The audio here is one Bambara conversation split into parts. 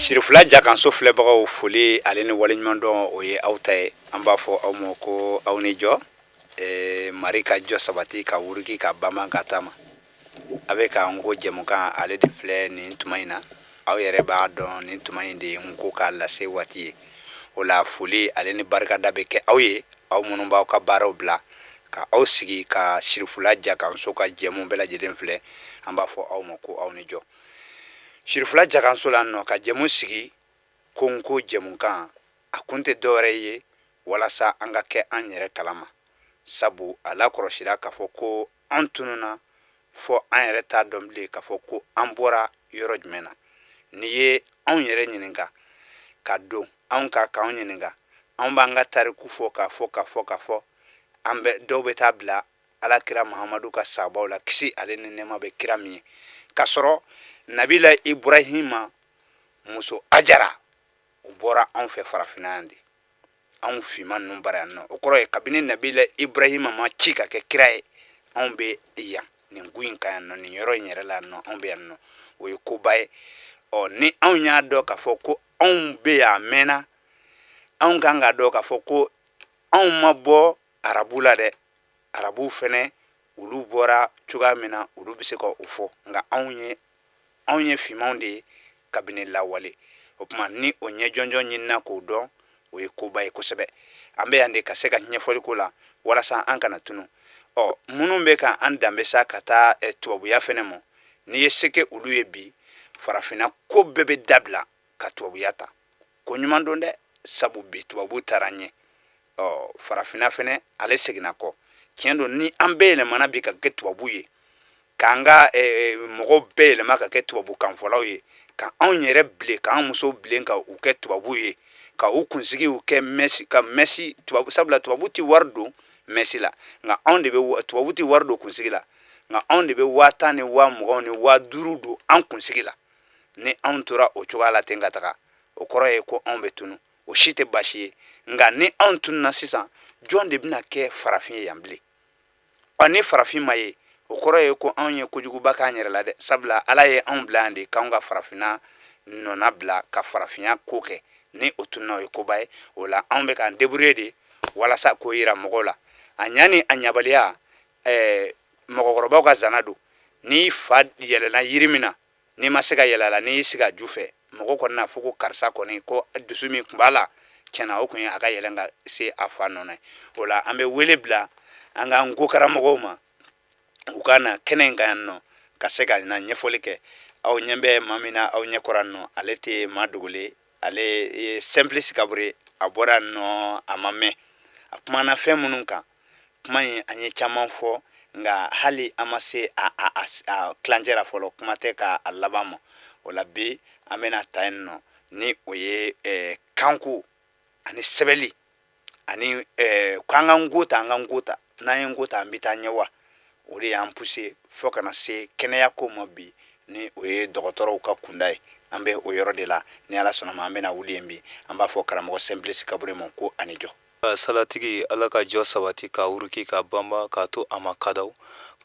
Sirifila Jakanso filɛbagaw, foli ale ni waleɲumandɔn, o ye aw ta ye. An b'a fɔ aw ma ko aw ni jɔ. Mari ka jɔ sabati ka wuruki ka bama ka taama. A bɛ ka Nko jɛmukan ale de filɛ nin tuma in na. Aw yɛrɛ b'a dɔn, nin tuma in de ye Nko ka lase waati ye. O la, foli ale ni barikada bɛ kɛ aw ye, aw minnu b'aw ka baaraw bila ka aw sigi ka Sirifila Jakanso ka jɛmu bɛɛ lajɛlen filɛ. An b'a fɔ aw ma ko aw ni jɔ. Sirifila Jakanso la nɔ ka jɛmu sigi ko Nko jɛmukan, a kun tɛ dɔwɛrɛ ye walasa an ka kɛ an yɛrɛ kalama, sabu a lakɔlɔsira k'a fɔ ko an tununna fɔ an yɛrɛ t'a dɔn bilen k'a fɔ ko an bɔra yɔrɔ jumɛn na. N'i ye anw yɛrɛ ɲininka ka don anw kan k'anw ɲininka, anw b'an ka tariku fɔ k'a fɔ k'a fɔ k'a fɔ. An bɛ dɔw bɛ taa bila Ala kira Mahamadu ka sabaw la, kisi ale ni nɛɛma bɛ kira min ye, k'a sɔrɔ Nabila Ibrahima muso Ajara, o bɔra anw fɛ farafinna yan de, anw finman ninnu bara yan nɔ. O kɔrɔ ye, kabini Nabila Ibrahima ma ci ka kɛ kira ye, anw bɛ yan nin gun in kan yan nɔ, nin yɔrɔ in yɛrɛ la yan nɔ, anw bɛ yan nɔ. O ye koba ye. Ɔ, ni anw y'a dɔn k'a fɔ ko anw bɛ yan a mɛnna, anw kan k'a dɔn k'a fɔ ko anw ma bɔ arabu la dɛ. Arabuw fɛnɛ, olu bɔra cogoya min na, olu bɛ se ka o fɔ, nka anw ye finmanw de ye kabini lawale. O tuma, ni o ɲɛ jɔnjɔn ɲinina k'o dɔn, o ye koba ye kosɛbɛ. An bɛ yan de ka se ka ɲɛfɔli ko la walasa an kana tunu. Ɔ, minnu bɛ ka an danbe sa ka taa tubabuya fɛnɛ ma, n'i ye se kɛ olu ye bi, farafinna ko bɛɛ bɛ dabila ka tubabuya ta. Ko ɲuman don dɛ, sabu bi tubabu taara ɲɛ. Ɔ, farafinna fɛnɛ, ale seginna kɔ. Tiɲɛ don, ni an bɛɛ yɛlɛmana bi ka kɛ tubabu ye, k'an ka mɔgɔw bɛɛ yɛlɛma ka kɛ tubabu kanfɔlaw ye, ka anw yɛrɛ bilen, k'an musow bilen ka u kɛ tubabu ye, ka u kunsigiw kɛ mèche, ka mèche tubabu, sabula tubabu tɛ wari don mèche la, nka anw de bɛ, tubabu tɛ wari don kunsigi la, nka anw de bɛ 10 000 ni 20 000 ni 5000 don an kunsigi la. Ni anw tora o cogoya la ten ka taga, o kɔrɔ ye ko anw bɛ tunu. O si tɛ baasi ye, nka ni anw tununa sisan, jɔn de bɛna kɛ farafin ye yan bilen? Ɔ, ni farafin ma ye, o kɔrɔ ye ko anw ye kojuguba k'an yɛrɛ la dɛ, sabula Ala ye anw bila yan de k'anw ka farafinna nɔna bila ka farafinya ko kɛ. Ni o tununa, o ye koba ye. O la, anw bɛ k'an débrouiller de walasa k'o yira mɔgɔw la. A ɲa ni a ɲabaliya, mɔgɔkɔrɔbaw ka zana don. N'i fa yɛlɛnna yiri min na, n'i ma se ka yɛlɛ a la, n'i y'i sigi a ju fɛ, mɔgɔ kɔni n'a fɔ ko karisa kɔni, ko dusu min tun b'a la tiɲɛna, o tun ye a ka yɛlɛn ka se a fa nɔ na ye. O la, an bɛ wele bila an ka nko karamɔgɔw ma, u ka na kɛnɛ in kan yan nɔ ka se ka na ɲɛfɔli kɛ. Aw ɲɛ bɛ maa min na aw ɲɛ kɔrɔ nɔ, ale tɛ maa dogolen, ale ye Simplice Kabure. A bɔra nɔ, a ma mɛn, a kumana fɛn minnu kan, kuma in, an ye caman fɔ, nka hali an ma se a tilancɛ la fɔlɔ, kuma tɛ k'a laban ma. O la bi, an bɛna ta yen nɔ, ni o ye kanko ani sɛbɛnni ani k'an ka nko ta, an ka nko ta. N'an ye nko ta, an bɛ taa ɲɛ wa? O de y'an pousser fo ka na se kɛnɛya ko ma bi, ni o ye dɔgɔtɔrɔw ka kunda ye. An bɛ o yɔrɔ de la. Ni Ala sɔnna ma, an bɛna wuli yen bi. An b'a fɔ karamɔgɔ Simplice Kabure ma ko ani jɔ. Salatigi, Ala ka jɔ sabati ka wuruki ka banba k'a to a ma kadaw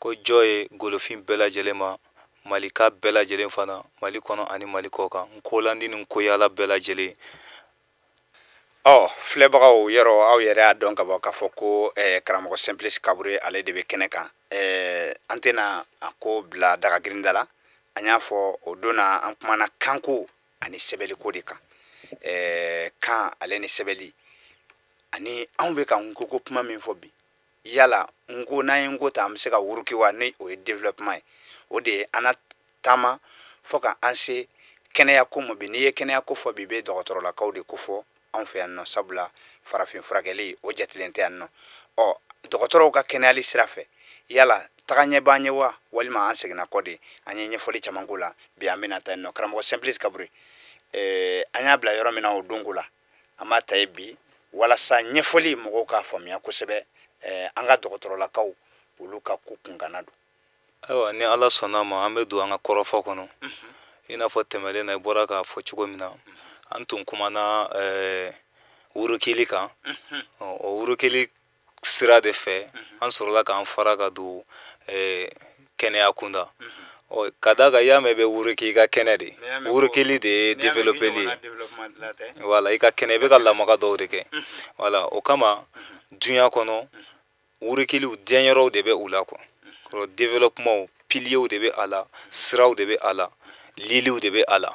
ko jɔ ye golofin bɛɛ lajɛlen ma, Malika bɛɛ lajɛlen fana, Mali kɔnɔ ani Mali kɔ kan, n kolandi ni koyala bɛɛ lajɛlen. Ɔ, filɛbagaw, yɔrɔ aw yɛrɛ y'a dɔn ka bɔ k'a fɔ ko karamɔgɔ Simplice Kabure, ale de bɛ kɛnɛ kan. An tɛna a ko bila daga girinda la. An y'a fɔ o don na, an kumana kanko ani sɛbɛnliko de kan. Kan ale ni sɛbɛnli, ani anw bɛ ka nko ko kuma min fɔ bi, yala nko, n'an ye nko ta, an bɛ se ka wuruki wa? Ni o ye développement ye, o de ye an na taama fo ka an se kɛnɛya ko ma bi. N'i ye kɛnɛya ko fɔ bi, i bɛ dɔgɔtɔrɔlakaw de ko fɔ anw fɛ yan nɔ, sabula farafin furakɛli, o jatilen tɛ yan nɔ. Ɔ, dɔgɔtɔrɔw ka kɛnɛyali sira fɛ, yala taga ɲɛ b'an ye wa, walima an seginna kɔ de? An ye ɲɛfɔli caman ko la. Bi, an bɛna ta yen nɔ. Karamɔgɔ Simplice Kabure, an y'a bila yɔrɔ min na o don ko la, an b'a ta yen bi walasa ɲɛfɔli mɔgɔw k'a faamuya kosɛbɛ. An ka dɔgɔtɔrɔlakaw, olu ka ko kunkana don. Ayiwa, ni Ala sɔnna ma, an bɛ don an ka kɔrɔfɔ kɔnɔ. I n'a fɔ tɛmɛlen na, i bɔra k'a fɔ cogo min na, an tun kumana wurukili kan. O wurukili sira de fɛ, an sɔrɔla k'an fara ka don kɛnɛya kunda. Ɔ, ka d'a kan i y'a mɛn, i bɛ wuruki, i ka kɛnɛ de. Wurukili de ye développeli ye. Voilà, i ka kɛnɛ, i bɛ ka lamaga dɔw de kɛ. Voilà, o kama duɲa kɔnɔ, wurukiliw dɛnyɔrɔw de bɛ u la quoi. Kɔrɔ développement, piliers de bɛ a la, siraw de bɛ a la, liliw de bɛ a la.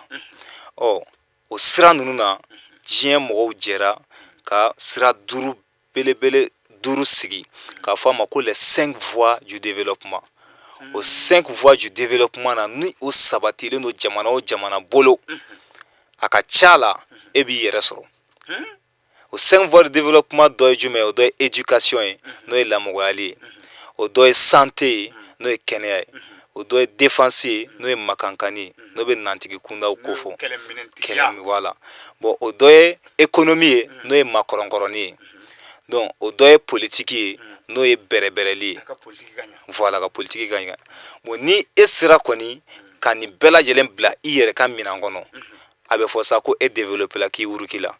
Ɔ, o sira ninnu na, diɲɛ mɔgɔw jɛra ka sira duuru belebele duuru sigi k'a fɔ a ma ko les cinq voies du développement. O cinq voies du développement na, ni o sabatilen don jamana o jamana bolo, a ka ca la e b'i yɛrɛ sɔrɔ. O cinq voies de développement dɔ ye jumɛn ye? O dɔ ye éducation ye, n'o ye lamɔgɔyali ye. O dɔ ye santé ye, n'o ye kɛnɛya ye. O dɔ ye défense ye, n'o ye makankani ye, n'o bɛ nantigi kundaw kofɔ, kɛlɛ. Voilà. Bon, o dɔ ye économie ye, n'o ye makɔrɔnkɔrɔni ye. Donc o dɔ ye politique ye, n'o ye bɛrɛbɛrɛli ye. Voilà, ka politique ka ɲɛ. Bon, ni e sera kɔni ka nin bɛɛ lajɛlen bila i yɛrɛ ka minɛn kɔnɔ, a bɛ fɔ sa ko e développé la, k'i wuruki la.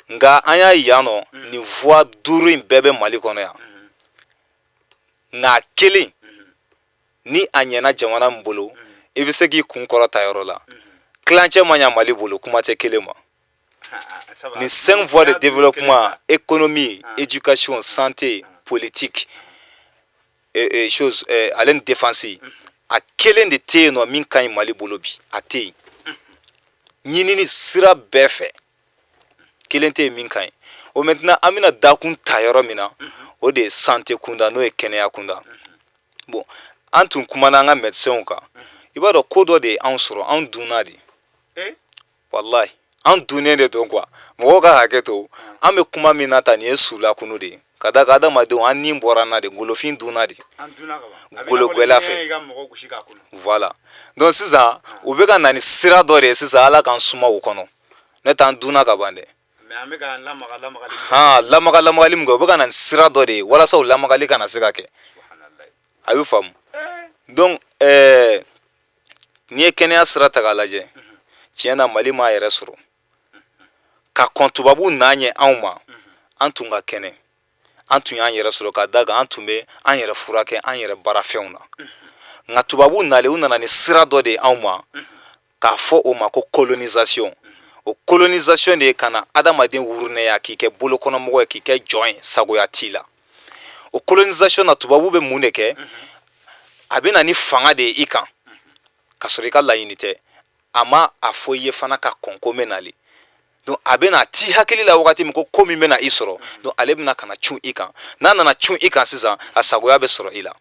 Nka an y'a yan nɔ, nin voie duuru in bɛɛ bɛ Mali kɔnɔ yan, nka kelen ni a ɲɛna jamana min bolo, i bɛ se k'i kun kɔrɔta yɔrɔ la. Kilancɛ ma ɲa Mali bolo, kuma tɛ kelen ma. Ni cinq voies de développement, économie, éducation, santé, politique et chose ale ni défense, a kelen de tɛ yen nɔ min ka ɲi Mali bolo bi. A tɛ yen. Ɲinini sira bɛɛ fɛ, kelen tɛ yen min ka ɲi. O maintenant, an bɛna dakun ta yɔrɔ min na, o de ye santé kunda, n'o ye kɛnɛya kunda. Bon, an tun kumana an ka médecins kan. I b'a dɔn, ko dɔ de ye anw sɔrɔ, anw dunna de. Wallahi, an dunnen de don quoi. Mɔgɔw ka hakɛ to, an bɛ kuma min na ta, nin ye sulakunu de ye, ka da kan adamadenw, an ni bɔra an na de, golofin dunna de golo gwɛla fɛ. Voilà. Donc sisan, u bɛ ka na ni sira dɔ de ye sisan, Ala k'an suma o kɔnɔ. Ne t'an dunna ka ban dɛ. Han, lamaga lamagali min kɛ, u bɛ ka na ni sira dɔ de ye walasa o lamagali kana se ka kɛ. A bɛ faamu. Donc n'i ye kɛnɛya sira ta k'a lajɛ, tiɲɛ na, Mali m'a yɛrɛ sɔrɔ ka kɔn tubabuw n'a ɲɛ anw ma. An tun ka kɛnɛ, an tun y'an yɛrɛ sɔrɔ, ka da kan an tun bɛ an yɛrɛ furakɛ an yɛrɛ baarafɛnw na. Nka tubabuw nalen, u nana ni sira dɔ de ye anw ma, k'a fɔ o ma ko colonisation. O colonisation de ye ka na adamaden wurunɛya, k'i kɛ bolokɔnɔmɔgɔ ye, k'i kɛ jɔn ye, sagoya t'i la. O colonisation na, tubabu bɛ mun de kɛ? A bɛ na ni fanga de ye i kan, ka sɔrɔ i ka laɲini tɛ. A ma a fɔ i ye fana ka kɔn ko bɛ nali. Donc a bɛ na t'i hakili la wagati min ko ko min bɛna i sɔrɔ, donc ale bɛna ka na cun i kan. N'a nana cun i kan sisan, a sagoya bɛ sɔrɔ i la.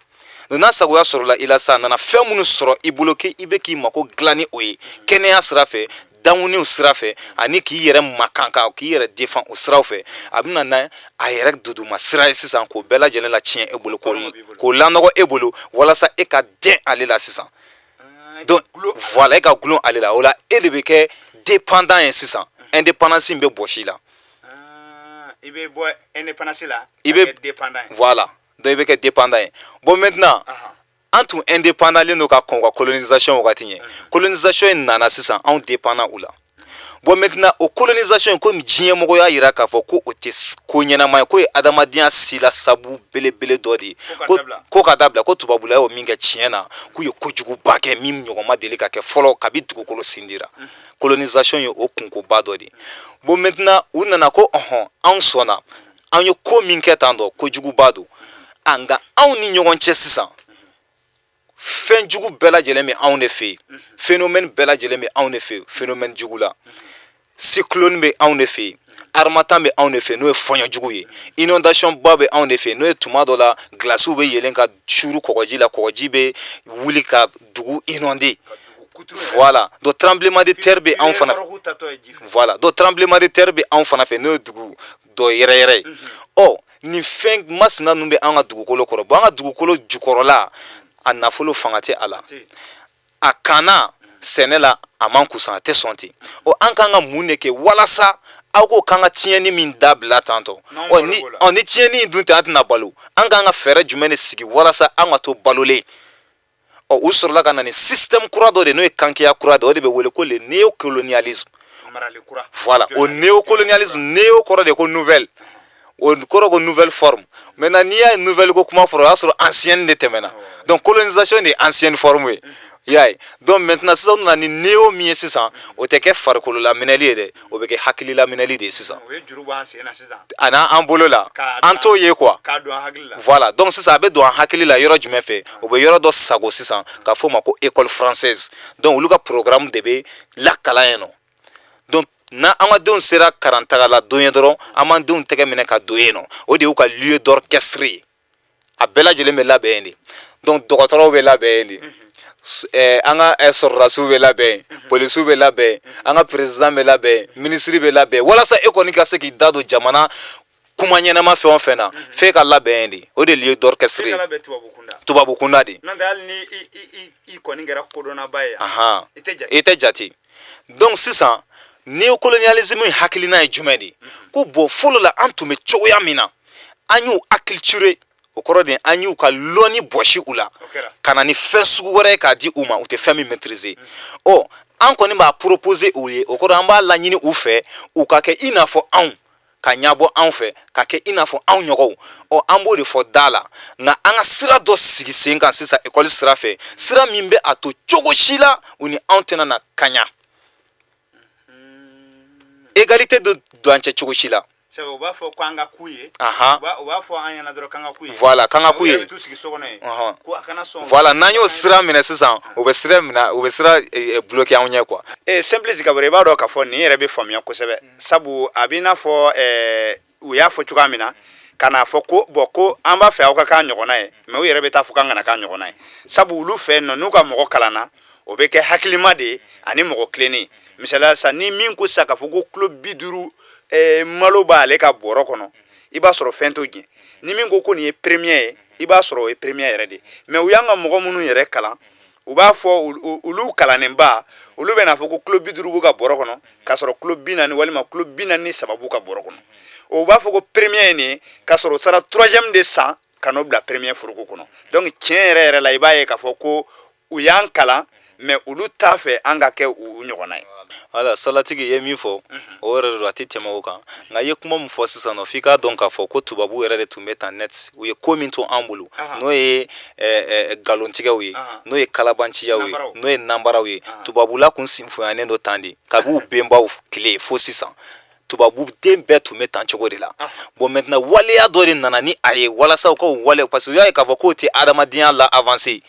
Donc n'a sagoya sɔrɔla i la sisan, a nana fɛn minnu sɔrɔ i bolo k'i bɛ k'i mako dilan ni o ye, kɛnɛya sira fɛ, danmuniw sira fɛ, ani k'i yɛrɛ makan ka k'i yɛrɛ défend o siraw fɛ, a bɛna na a yɛrɛ duduma sira ye sisan, k'o bɛɛ lajɛlen la tiɲɛ e bolo, k'o lanɔgɔ e bolo, walasa e ka dɛn ale la sisan. Donc voilà, e ka gulon ale la. O la, e de bɛ kɛ dépendant ye sisan. Indépendance in bɛ bɔsi i la. I bɛ bɔ indépendance la. I bɛ dépendant ye. Voilà, donc i bɛ kɛ dépendant ye. Bon, maintenant, an tun indépendant len don ka kɔn ka colonisation wagati ɲɛ. Colonisation in nana sisan, anw dépendant u la. Bon, maintenant, o colonisation in, komi diɲɛmɔgɔ y'a yira k'a fɔ ko o tɛ ko ɲɛnama ye, k'o ye adamadenya sila sabu belebele dɔ de ye, ko ka dabila, ko tubabula y'o min kɛ, tiɲɛ na, k'u ye kojuguba kɛ min ɲɔgɔn ma deli ka kɛ fɔlɔ kabi dugukolo sindira. Colonisation ye o kunkoba dɔ de ye. Bon, maintenant, u nana ko ɔhɔn, anw sɔnna, an ye ko min kɛ tan tɔ, kojuguba don. A nka anw ni ɲɔgɔn cɛ sisan, fɛn jugu bɛɛ lajɛlen bɛ anw de fɛ yen, phénomène bɛɛ lajɛlen bɛ anw de fɛ yen. Phénomène jugu la, cyclone bɛ anw de fɛ yen, harmattan bɛ anw de fɛ yen, n'o ye fɔɲɔ jugu ye, inondation ba bɛ anw de fɛ yen, n'o ye tuma dɔ la glacew bɛ yɛlɛn ka suru kɔgɔji la, kɔgɔji bɛ wuli ka dugu inonder. Voilà. Donc tremblement de terre bɛ anw fana. Voilà, donc tremblement de terre bɛ anw fana fɛ, n'o ye dugu dɔ yɛrɛ yɛrɛ ye. Ɔ, nin fɛn masina ninnu bɛ an ka dugukolo kɔrɔ. Bon, an ka dugukolo jukɔrɔla, a nafolo fanga tɛ a la, a kanna sɛnɛ la, a man kusan, a tɛ sɔn ten. Ɔ, an kan ka mun de kɛ walasa aw ko k'an ka tiɲɛni min dabila tantɔ? Ɔ, ni ɔ ni tiɲɛni in dun tɛ, an tɛna balo. An k'an ka fɛɛrɛ jumɛn de sigi walasa an ka to balolen? Ɔ, u sɔrɔla ka na ni système kura dɔ de, n'o ye kankeya kura de. O de bɛ wele ko le néocolonialisme. Voilà, o néocolonialisme, néo kɔrɔ de ko nouvelle. O kɔrɔ ko nouvelle forme. Maintenant, n'i y'a ye nouvelle ko kuma fɔra, o y'a sɔrɔ ancienne de tɛmɛna. Donc colonisation de ye ancienne forme ye, i y'a ye. Donc maintenant sisan, u nana ni néo min ye sisan, o tɛ kɛ farikolo laminɛli ye dɛ, o bɛ kɛ hakili laminɛli de ye sisan. O ye juru b'an sen na sisan. A n'an bolo la, an t'o ye quoi. K'a don an hakili la. Voilà. Donc sisan, a bɛ don an hakili la yɔrɔ jumɛn fɛ? O bɛ yɔrɔ dɔ sago sisan k'a fɔ o ma ko école française. Donc olu ka programme de bɛ lakalan yen nɔ. Donc na an ka denw sera karantaga la don ye dɔrɔn, an b'an denw tɛgɛ minɛ ka don yen nɔ. O de y'u ka lieu d'orchestre ye. A bɛɛ lajɛlen bɛ labɛn yen de. Donc dɔgɔtɔrɔw bɛ labɛn yen de, an ka sɔrɔdasiw bɛ labɛn yen, polisiw bɛ labɛn yen, an ka président bɛ labɛn yen, ministre bɛ labɛn. Walasa e kɔni ka se k'i da don jamana kuma ɲɛnama fɛn o fɛn na, f'e ka labɛn yen de. O de lieu d'orchestre ye. Tubabu kunda de. N'o tɛ, hali ni i kɔni kɛra kodɔnnaba ye, i tɛ jate. I tɛ jate. Donc sisan, néocolonialisme hakilina ye jumɛn de ye? Ko bon, fɔlɔ la, an tun bɛ cogoya min na, an y'u acculturer. O kɔrɔ de, an y'u ka lɔnni bɔsi u la ka na ni fɛn sugu wɛrɛ ye k'a di u ma, u tɛ fɛn min maîtriser. Ɔ, an kɔni b'a proposer u ye. O kɔrɔ, an b'a laɲini u fɛ u ka kɛ i n'a fɔ anw, ka ɲabɔ anw fɛ, ka kɛ i n'a fɔ anw ɲɔgɔnw. Ɔ, an b'o de fɔ da la. Nka an ka sira dɔ sigi sen kan sisan, ekɔli sira fɛ, sira min bɛ a to cogo si la u ni anw tɛna na kaɲa, égalité dɔ don an cɛ cogo si la. U b'a fɔ ko an ka k'u ye. U b'a fɔ an ɲɛna dɔrɔn k'an ka k'u ye. Voilà, k'an ka k'u ye. U bɛ t'u sigi so kɔnɔ yen ko a kana sɔn. Voilà, n'an y'o sira minɛ sisan, u bɛ sira minɛ, u bɛ sira bloquer anw ɲɛ quoi. Ee, Simplice Kabore, i b'a dɔn k'a fɔ nin yɛrɛ bɛ faamuya kosɛbɛ, sabu a b'i n'a fɔ u y'a fɔ cogoya min na, ka n'a fɔ ko bɔn, ko an b'a fɛ aw ka k'an ɲɔgɔnna ye, mɛ u yɛrɛ bɛ taa fɔ k'an kana k'an ɲɔgɔnna ye, sabu olu fɛ yen nɔ, n'u ka mɔgɔ kalanna, o bɛ kɛ hakilima de ye ani mɔgɔ tilennen. Misaliya sisan, ni min ko sisan k'a fɔ ko kilo 50 malo b'ale ka bɔrɔ kɔnɔ, i b'a sɔrɔ fɛn t'o jɛ. Ni min ko ko nin ye premier ye, i b'a sɔrɔ o ye premier yɛrɛ de ye. Mɛ u y'an ka mɔgɔ minnu yɛrɛ kalan, u b'a fɔ olu kalannenba, olu bɛ n'a fɔ ko kilo 50 b'u ka bɔrɔ kɔnɔ, k'a sɔrɔ kilo 40 walima kilo 43 b'u ka bɔrɔ kɔnɔ. O b'a fɔ ko premier ye nin ye, k'a sɔrɔ o taara troisième de san ka n'o bila premier foroko kɔnɔ. Donc tiɲɛ yɛrɛ yɛrɛ la, i b'a ye k'a fɔ ko u y'an kalan, mɛ olu t'a fɛ an ka kɛ u ɲɔgɔnna ye. Wala, salatigi ye min fɔ, o yɛrɛ de don, a tɛ tɛmɛ o kan. Nka i ye kuma min fɔ sisan nɔ, f'i k'a dɔn k'a fɔ ko tubabu yɛrɛ de tun bɛ tan net. U ye ko min to an bolo, n'o ye nkalontigɛw ye, n'o ye kalabanciyaw ye, n'o ye nanbaraw ye, tubabula kun sinfoyanen don tan de kabi u benbaw tile fo sisan. Tubabu den bɛɛ tun bɛ tan cogo de la. Bon, maintenant, waleya dɔ de nana ni a ye walasa u ka wale, parce que u y'a ye k'a fɔ k'o tɛ adamadenya la avancer,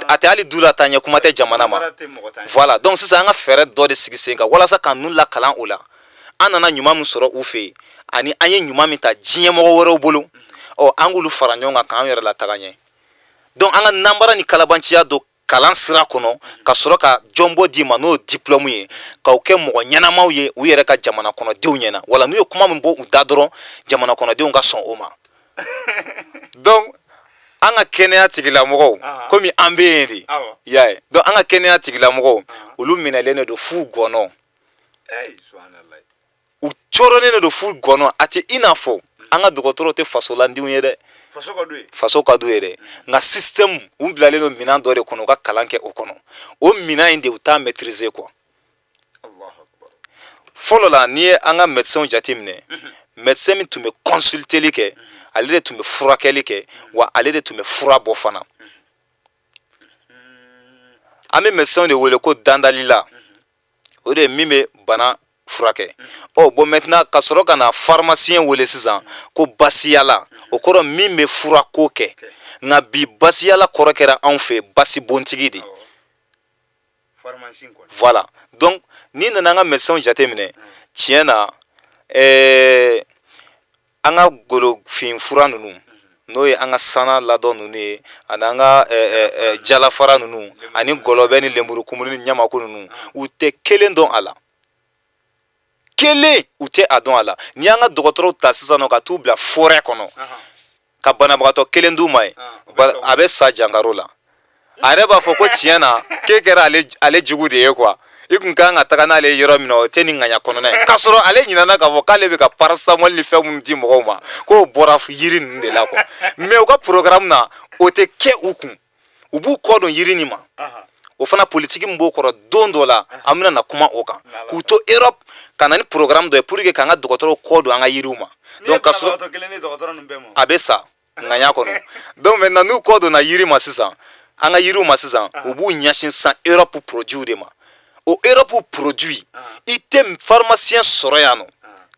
a tɛ hali du la taa ɲɛ, kuma tɛ jamana ma. Voilà. Donc sisan, an ka fɛɛrɛ dɔ de sigi sen kan walasa ka ninnu lakalan o la. An nana ɲuman min sɔrɔ u fɛ yen, ani an ye ɲuman min ta diɲɛ mɔgɔ wɛrɛw bolo, ɔ, an k'olu fara ɲɔgɔn kan k'an yɛrɛ lataga ɲɛ. Donc an ka nanbara ni kalabanciya don kalan sira kɔnɔ, ka sɔrɔ ka jɔnbɔ d'i ma, n'o ye diplôme ye, k'aw kɛ mɔgɔ ɲɛnamaw ye u yɛrɛ ka jamana kɔnɔdenw ɲɛna. Wala n'u ye kuma min bɔ u da dɔrɔn, jamana kɔnɔdenw ka sɔn o ma. Donc an ka kɛnɛya tigilamɔgɔw, komi an bɛ yen de, i y'a ye, donc an ka kɛnɛya tigilamɔgɔw, olu minɛlen de don f'u gɔnɔ, u cɔrɔnen de don f'u gɔnɔ. A tɛ i n'a fɔ an ka dɔgɔtɔrɔw tɛ fasolandenw ye dɛ, faso ka d'u ye dɛ, nka système u bilalen don minɛn dɔ de kɔnɔ, u ka kalan kɛ o kɔnɔ. O minɛn in de, u t'a maîtriser quoi. Fɔlɔ la, n'i ye an ka médecins jateminɛ, médecin min tun bɛ consulteli kɛ, ale de tun bɛ furakɛli kɛ, wa ale de tun bɛ fura bɔ fana. An bɛ médecins de wele ko dandalila, o de ye min bɛ bana furakɛ. Ɔ bon, maintenant, ka sɔrɔ ka na pharmacien wele sisan ko basiyala, o kɔrɔ min bɛ furako kɛ. Nka bi, basiyala kɔrɔ kɛra anw fɛ basibontigi de. Voilà. Donc n'i nana an ka médecins jateminɛ, tiɲɛ na, an ka golofin fura ninnu, n'o ye an ka sana ladɔn ninnu ye, ani an ka jalafara ninnu, ani gɔlɔbɛ ni lenburukumuni ni ɲamaku ninnu, u tɛ kelen dɔn a la. Kelen u tɛ a dɔn a la. N'i y'an ka dɔgɔtɔrɔw ta sisan nɔ ka t'u bila forêt kɔnɔ, ka banabagatɔ kelen d'u ma yen, a bɛ sa jankaro la. A yɛrɛ b'a fɔ ko tiɲɛ na, k'e kɛra ale jugu de ye quoi, i kun kan ka taga n'ale ye yɔrɔ min na, o tɛ nin ŋaɲa kɔnɔna ye. K'a sɔrɔ ale ɲinana k'a fɔ k'ale bɛ ka paracétamol ni fɛn minnu di mɔgɔw ma, k'o bɔra yiri ninnu de la quoi. Mais u ka programme na, o tɛ kɛ u kun, u b'u kɔ don yiri nin ma. O fana, politiki min b'o kɔrɔ, don dɔ la an bɛna na kuma o kan. K'u to Europe ka na ni programme dɔ ye pour que k'an ka dɔgɔtɔrɔw kɔ don an ka yiriw ma. Donc ka sɔrɔ a bɛ sa ŋaɲa kɔnɔ. Donc maintenant, n'u kɔ donna yiri ma sisan, an ka yiriw ma sisan, u b'u ɲɛsin sisan Europe produit de ma. O Europe produit, i tɛ pharmacien sɔrɔ yan nɔ.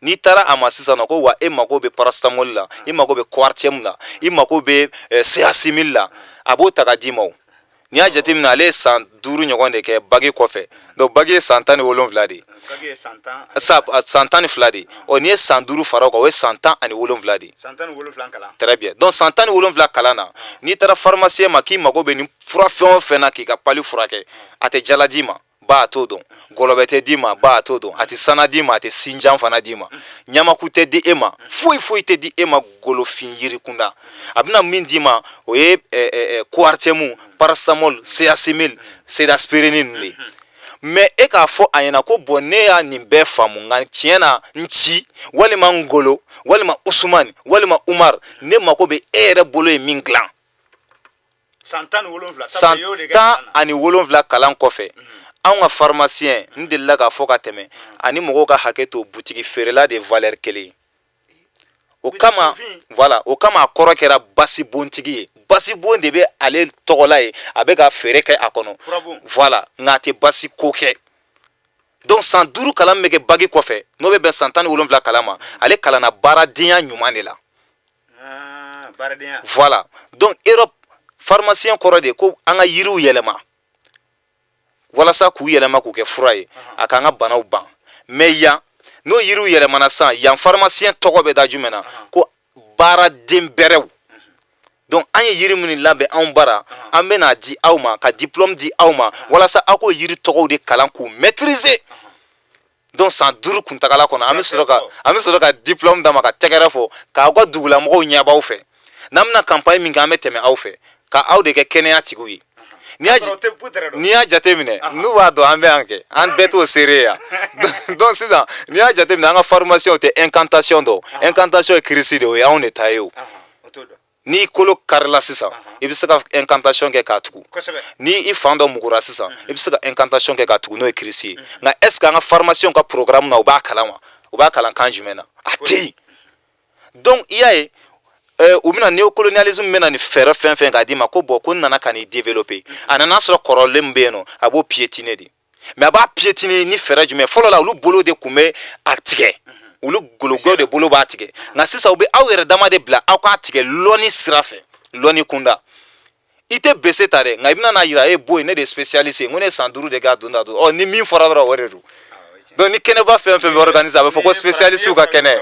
N'i taara a ma sisan nɔ ko wa e mako bɛ paracétamol la, i mako bɛ Coartem la, i mako bɛ CA6000 la, a b'o ta ka d'i ma. O n'i y'a jateminɛ, ale ye san 5 ɲɔgɔn de kɛ bac kɔfɛ. Donc bac ye san 17 de ye, san 12 de ye. Ɔ, n'i ye san 5 fara o kan, o ye san 17 de ye. Très bien. Donc san 17 kalan na, n'i taara pharmacien ma k'i mago bɛ nin fura fɛn o fɛn na k'i ka palu furakɛ, a tɛ jala d'i ma ba, a t'o dɔn. Gɔlɔbɛ tɛ d'i ma ba, a t'o dɔn. A tɛ sana d'i ma, a tɛ sinjan fana d'i ma, ɲamaku tɛ di e ma, foyi foyi tɛ di e ma. Golofin yiri kunda, a bɛna min d'i ma, o ye Coartem, paracétamol, CA6000, Cédaspirine ninnu de. Mais e k'a fɔ a ɲɛna ko bon, ne y'a nin bɛɛ faamu, nka tiɲɛ na, n ci walima n golo walima Usumani walima Umar, ne mako bɛ e yɛrɛ bolo ye min dilan. San 17. San 17 kalan kɔfɛ, anw ka pharmacien, n delila k'a fɔ ka tɛmɛ, ani mɔgɔw ka hakɛ to, butigi feerela de valeur kelen. O kama, voilà, o kama a kɔrɔ kɛra basibontigi ye. Basibon de bɛ ale tɔgɔla ye, a bɛ ka feere kɛ a kɔnɔ, voilà, nka a tɛ basi ko kɛ. Donc san 5 kalan bɛ kɛ bac kɔfɛ, n'o bɛ bɛn san 17 kalan ma, ale kalanna baaradenya ɲuman de la. Voilà. Donc Europe pharmacien kɔrɔ de ko an ka yiriw yɛlɛma walasa k'u yɛlɛma k'u kɛ fura ye, a k'an ka banaw ban. Mais yan, n'o yiriw yɛlɛmana sisan, yan pharmacien tɔgɔ bɛ da jumɛn na? Ko baaraden bɛrɛw. Donc an ye yiri minnu labɛn anw bara, an bɛna di aw ma, ka diplôme di aw ma, walasa aw k'o yiri tɔgɔw de kalan k'u maîtriser. Donc san 5 kuntagala kɔnɔ, an bɛ sɔrɔ ka diplôme d'a ma, ka tɛgɛrɛ fɔ k'aw ka dugulamɔgɔw ɲɛb'aw fɛ. N'an bɛna campagne min kɛ, an bɛ tɛmɛ aw fɛ ka aw de kɛ kɛnɛya tigiw ye. N'i y'a jateminɛ, n'u b'a dɔn an bɛ yan kɛ, an bɛɛ t'o seere yan. Donc sisan, n'i y'a jateminɛ, an ka pharmacien tɛ incantation dɔn. Incantation ye kirisi de, o ye anw de ta ye. O n'i kolo karila sisan, i bɛ se ka incantation kɛ k'a tugu. Ni i fan dɔ mugura sisan, i bɛ se ka incantation kɛ k'a tugu, n'o ye kirisi ye. Nka est ce que an ka pharmacien ka programme na, u b'a kalan wa? U b'a kalan kan jumɛn na? A tɛ yen. Donc i y'a ye, u bɛna néocolonialisme bɛna nin fɛɛrɛ fɛn fɛn k'a d'i ma ko bon, ko n nana ka n'i développer, a nana sɔrɔ kɔrɔlen min bɛ yen nɔ, a b'o piétiner de. Mais a b'a piétiner ni fɛɛrɛ jumɛn? Fɔlɔ la, olu bolo de tun bɛ a tigɛ, olu gologɔ de bolo b'a tigɛ. Nka sisan, u bɛ aw yɛrɛ dama de bila aw k'a tigɛ lɔnni sira fɛ, lɔnni kunda. I tɛ bese ta dɛ, nka i bɛna n'a yira e bo ye, ne de ye spécialiste ye, n ko ne ye san 5 de kɛ a don da don. Ɔ, ni min fɔra dɔrɔn, o de don. Donc ni kɛnɛba fɛn fɛn bɛ organiser, a bɛ fɔ ko spécialiste ka kɛnɛ.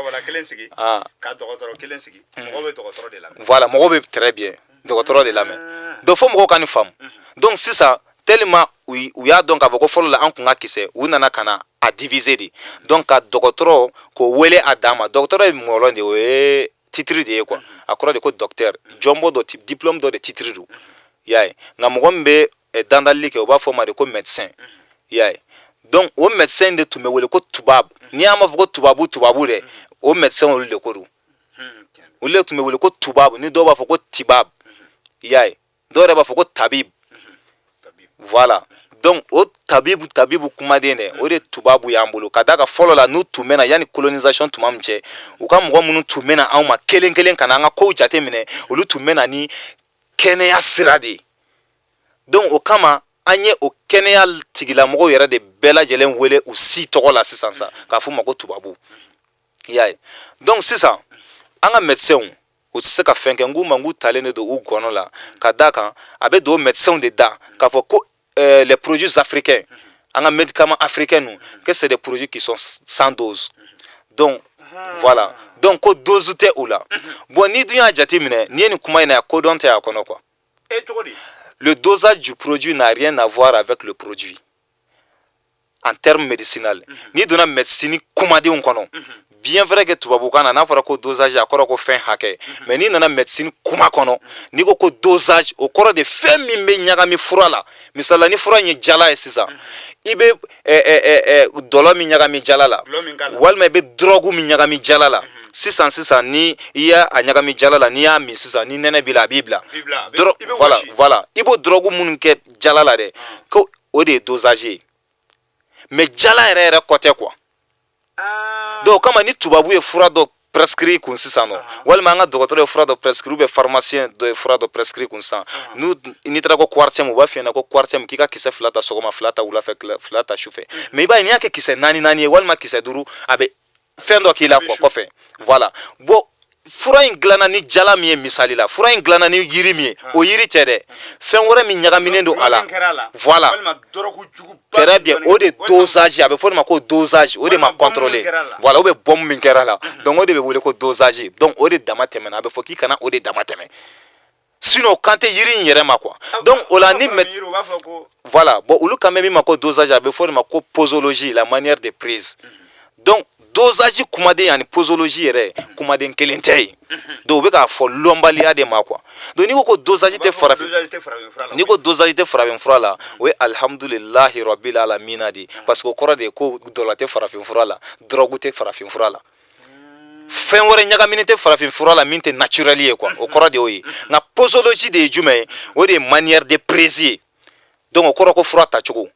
Ka dɔgɔtɔrɔ kelen sigi, mɔgɔw bɛ dɔgɔtɔrɔ de lamɛn. Voilà, mɔgɔw bɛ, très bien, dɔgɔtɔrɔ de lamɛn. Donc fo mɔgɔw ka nin faamu. Donc sisan, tellement u y'a dɔn k'a fɔ ko fɔlɔ la an kun ka kisɛ, u nana ka na a diviser de. Donc ka dɔgɔtɔrɔ k'o wele a dan ma. Dɔgɔtɔrɔ ye mɔlɔn de ye, o ye titre de ye quoi. A kɔrɔ de ko docteur, jɔnbɔ dɔ, diplôme dɔ de titre don, i y'a ye. Nka mɔgɔ min bɛ dandali kɛ, u b'a fɔ o ma de ko médecin, i y'a ye. Donc o médecin de tun bɛ wele ko tubabu. N'i y'a ma fɔ ko tubabu, tubabu dɛ, o médecin olu de ko don, olu de tun bɛ wele ko tubabu. Ni dɔw b'a fɔ ko tibab, i y'a ye, dɔw yɛrɛ b'a fɔ ko tabib. Voilà. Donc o tabibu, tabibu kumaden dɛ, o de tubabu y'an bolo. Ka d'a kan fɔlɔ la, n'u tun bɛ na yanni colonisation tuma min cɛ, u ka mɔgɔ minnu tun bɛ na anw ma kelen kelen ka na an ka kow jate minɛ, olu tun bɛ na ni kɛnɛya sira de ye. Donc o kama, an ye o kɛnɛya tigilamɔgɔw yɛrɛ de bɛɛ lajɛlen wele u si tɔgɔ la sisan sa, k'a f'u ma ko tubabu, i y'a ye. Donc sisan, an ka médecins, u tɛ se ka fɛn kɛ. N k'u ma, n k'u talen de don u gɔnɔ la. Ka d'a kan a bɛ don médecins de da k'a fɔ ko les produits africains, an ka médicaments africains ninnu, que c'est des produits qui sont sans dose. Donc voilà, donc ko dose tɛ u la. Bon, n'i dun y'a jateminɛ, n'i ye nin kuma in na, kodɔn tɛ a kɔnɔ quoi. E, cogo di? Le dosage du produit n'a rien à voir avec le produit en termes médicinal. N'i donna médecine kumadenw kɔnɔ, bien vrai que tubabukan na, n'a fɔra ko dosage, a kɔrɔ ko fɛn hakɛ. Mais n'i nana médecine kuma kɔnɔ, n'i ko ko dosage, o kɔrɔ de fɛn min bɛ ɲagami fura la. Misali la, ni fura in ye jala ye sisan, i bɛ dɔlɔ min ɲagami jala la, walima i bɛ drogue min ɲagami jala la sisan sisan, ni i y'a a ɲagami jala la, n'i y'a min sisan, ni nɛnɛ b'i la, a b'i bila. Voilà, voilà, i b'o drogue minnu kɛ jala la dɛ, ko o de ye dosage ye. Mais jala yɛrɛ yɛrɛ kɔ tɛ quoi. Donc o kama, ni tubabu ye fura dɔ prescrire kun sisan nɔ, walima an ka dɔgɔtɔrɔ ye fura dɔ prescrire ou bien pharmacien dɔ ye fura dɔ prescrire kun sisan, n'u n'i taara ko Coartem, u b'a f'i ɲɛna ko Coartem, k'i ka kisɛ fila ta sɔgɔma, fila ta wula fɛ, fila ta sufɛ. Mais i b'a ye, n'i y'a kɛ kisɛ naani naani ye walima kisɛ duuru, a bɛ fɛn dɔ k'i la quoi kɔfɛ. Voilà. Bon, fura in dilanna ni jala min ye, misali la, fura in dilanna ni yiri min ye, o yiri tɛ dɛ, fɛn wɛrɛ min ɲagaminen don a la. Voilà, très bien. O de dosage, a bɛ fɔ o de ma ko dosage, o de ma contrôler. Voilà, ou bien bɔn min kɛra la. Donc o de bɛ wele ko dosage. Donc o de dama tɛmɛna, a bɛ fɔ k'i kana o de dama tɛmɛ, sinon kan tɛ yiri in yɛrɛ ma quoi. Donc o la ni mɛ, voilà. Bon, olu kan bɛ min ma ko dosage, a bɛ fɔ o de ma ko posologie, la manière de prise. Donc dosage kumaden ani posologie yɛrɛ, kumaden kelen tɛ yen. Donc u bɛ k'a fɔ lɔnbaliya de ma quoi. Donc n'i ko ko dosage tɛ farafin, n'i ko dosage tɛ farafin fura la, o ye alhamdulilahi rabil alamina de, parce que o kɔrɔ de ye ko dɔla tɛ farafin fura la, drogue tɛ farafin fura la, fɛn wɛrɛ ɲagaminen tɛ farafin fura la min tɛ naturel ye quoi. O kɔrɔ de y'o ye. Nka posologie de ye jumɛn ye? O de ye manière de prise ye. Donc o kɔrɔ ko fura tacogo.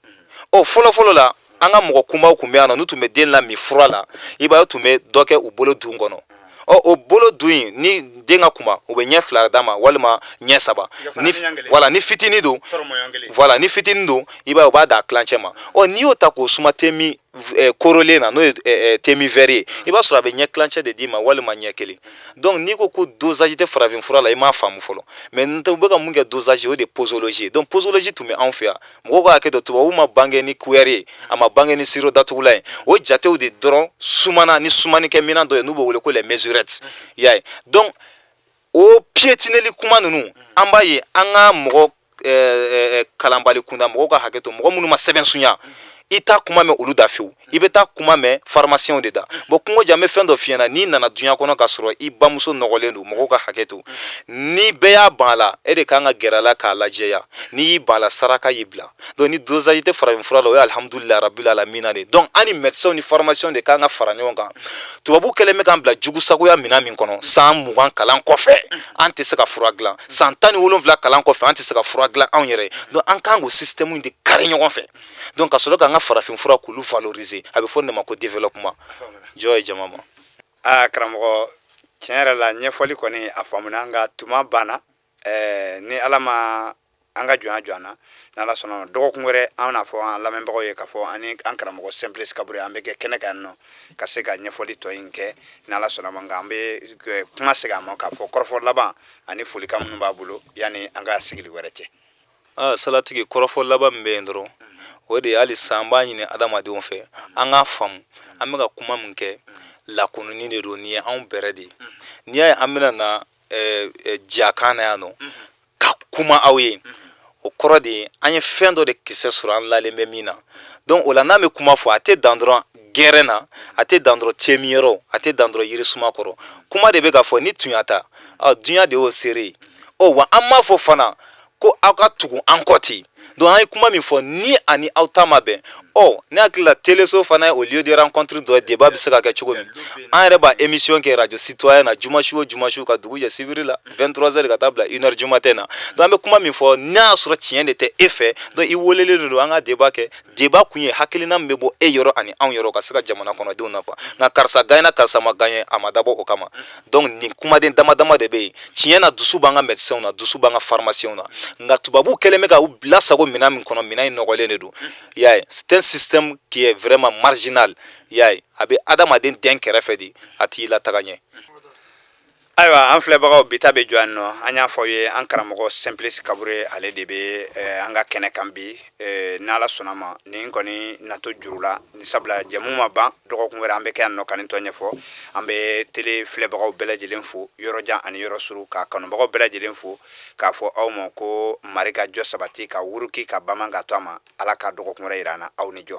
Ɔ, fɔlɔ fɔlɔ la, an ka mɔgɔ kunbaw tun bɛ yan nɔ, n'u tun bɛ den lami fura la, i b'a ye, u tun bɛ dɔ kɛ u bolo dun kɔnɔ. Ɔ, o bolo dun in, ni den ka kunba, u bɛ ɲɛ fila d'a ma walima ɲɛ saba. Ni, voilà, ni fitinin don, voilà, ni fitinin don, i b'a ye, u b'a da kilancɛ ma. Ɔ, n'i y'o ta k'o suma te min korolen na, n'o ye te min vert ye, i b'a sɔrɔ a bɛ ɲɛ kilancɛ de d'i ma walima ɲɛ kelen. Donc n'i ko ko dosage tɛ farafin fura la, i m'a faamu fɔlɔ. Mais n tɛ, u bɛ ka mun kɛ dosage, o de ye posologie ye. Donc posologie tun bɛ anw fɛ yan. Mɔgɔw ka hakɛ to, tubabuw ma bange ni cuillère ye, a ma bange ni sirop datugulan ye. O jatew de dɔrɔn sumana ni sumanikɛ minɛn dɔ ye, n'u b'o wele ko les mesurettes, i y'a ye. Donc o piétineli kuma ninnu, an b'a ye an ka mɔgɔ kalanbali kunda, mɔgɔw ka hakɛ to, mɔgɔ minnu ma sɛbɛn sunya, i t'a kuma mɛn olu da fiyewu, i bɛ taa kuma mɛn pharmacien de da. Bon, kungo jan, n bɛ fɛn dɔ f'i ɲɛna: n'i nana duɲa kɔnɔ ka sɔrɔ i bamuso nɔgɔlen don, mɔgɔw ka hakɛ to, ni bɛɛ y'a ban a la, e de kan ka gɛrɛ a la k'a lajɛya. N'i y'i ban a la, saraka y'i bila. Donc ni dosage tɛ farafin fura la, o ye alhamdulilayi rabil alamina de. Donc an ni médecins ni pharmaciens de kan ka fara ɲɔgɔn kan. Tubabu kɛlen bɛ k'an bila jugusagoya minɛn min kɔnɔ, san 20 kalan kɔfɛ, an tɛ se ka fura dilan. San 17 kalan kɔfɛ, an tɛ se ka fura dilan anw yɛrɛ. Donc an kan k'o système in de kari ɲɔgɔn fɛ, donc ka sɔrɔ k'an ka farafin fura k'olu valoriser. A bɛ fɔ nin de ma ko développement. Jɔ ye jama ma. Aa karamɔgɔ, tiɲɛ yɛrɛ la, ɲɛfɔli kɔni a faamuna, nka tuma banna. Ni Ala ma an ka jɔnya jɔ an na, ni Ala sɔnna, dɔgɔkun wɛrɛ an bɛna fɔ an lamɛnbagaw ye k'a fɔ ani an karamɔgɔ Simplice Kabure, an bɛ kɛ kɛnɛ kan nɔ ka se ka ɲɛfɔli tɔ in kɛ, ni Ala sɔnna ma. Nka an bɛ kuma segin a ma k'a fɔ kɔrɔfɔ laban ani folikan minnu b'a bolo yanni an ka sigili wɛrɛ cɛ. Aa salatigi, kɔrɔfɔ laban min bɛ yen dɔrɔn, o de ye hali sisan an b'a ɲini adamadenw fɛ, an k'a faamu, an bɛ ka kuma min kɛ, lakununi de don. Nin ye anw bɛrɛ de ye. N'i y'a ye an bɛna na jakan na yan nɔ ka kuma aw ye, o kɔrɔ de ye an ye fɛn dɔ de kisɛ sɔrɔ an lalen bɛ min na. Donc o la, n'an bɛ kuma fɔ, a tɛ dan dɔrɔn gɛrɛn na, a tɛ dan dɔrɔn temiyɔrɔ, a tɛ dan dɔrɔn yirisuma kɔrɔ. Kuma de bɛ ka fɔ ni tunya ta, ɔ, duɲa de y'o seere ye. Ɔ wa, an m'a fɔ fana ko aw ka tugu an kɔ ten. Donc an ye kuma min fɔ, ni ani aw ta ma bɛn, ɔ, ne hakili la, teleso fana ye o lieu de rencontre dɔ ye, débat bɛ se ka kɛ cogo min. An yɛrɛ b'a émission kɛ radio citoyen na jumasi o jumasi, ka dugu jɛ sibiri la, 23 heures ka taa bila 1 heure du matin na. Donc an bɛ kuma min fɔ, n'a y'a sɔrɔ tiɲɛ de tɛ e fɛ, donc i welelen de don, an ka débat kɛ. Débat kun ye hakilina min bɛ bɔ e yɔrɔ ani anw yɔrɔ ka se ka jamana kɔnɔdenw nafa. Nka karisa gagnera, karisa ma gagné, a ma dabɔ o kama. Donc nin kumaden dama dama de bɛ yen. Tiɲɛ na, dusu b'an ka médecins na, dusu b'an ka pharmaciens na, nka tubabuw kɛlen bɛ ka u bila sago minɛn min kɔnɔ, minɛn in nɔgɔlen de don, i y'a ye. C'est un système qui est vraiment marginal, i y'a ye. A bɛ adamaden den kɛrɛfɛ de, a t'i lataga ɲɛ. Ayiwa, an filɛbagaw, bi ta bɛ jɔ yan nɔ. An y'a fɔ aw ye, an karamɔgɔ Simplice Kabure, ale de bɛ an ka kɛnɛ kan bi. N'Ala sɔnna ma, nin kɔni nato juru la ni sabula jɛmu ma ban, dɔgɔkun wɛrɛ an bɛ kɛ yan nɔ ka nin tɔ ɲɛfɔ. An bɛ télé filɛbagaw bɛɛ lajɛlen fo, yɔrɔ jan ani yɔrɔ surun, ka kanubagaw bɛɛ lajɛlen fo, k'a fɔ aw ma ko Mari ka jɔ sabati ka wuruki ka bama ka to a ma. Ala ka dɔgɔkun wɛrɛ yira an na. Aw ni jɔ.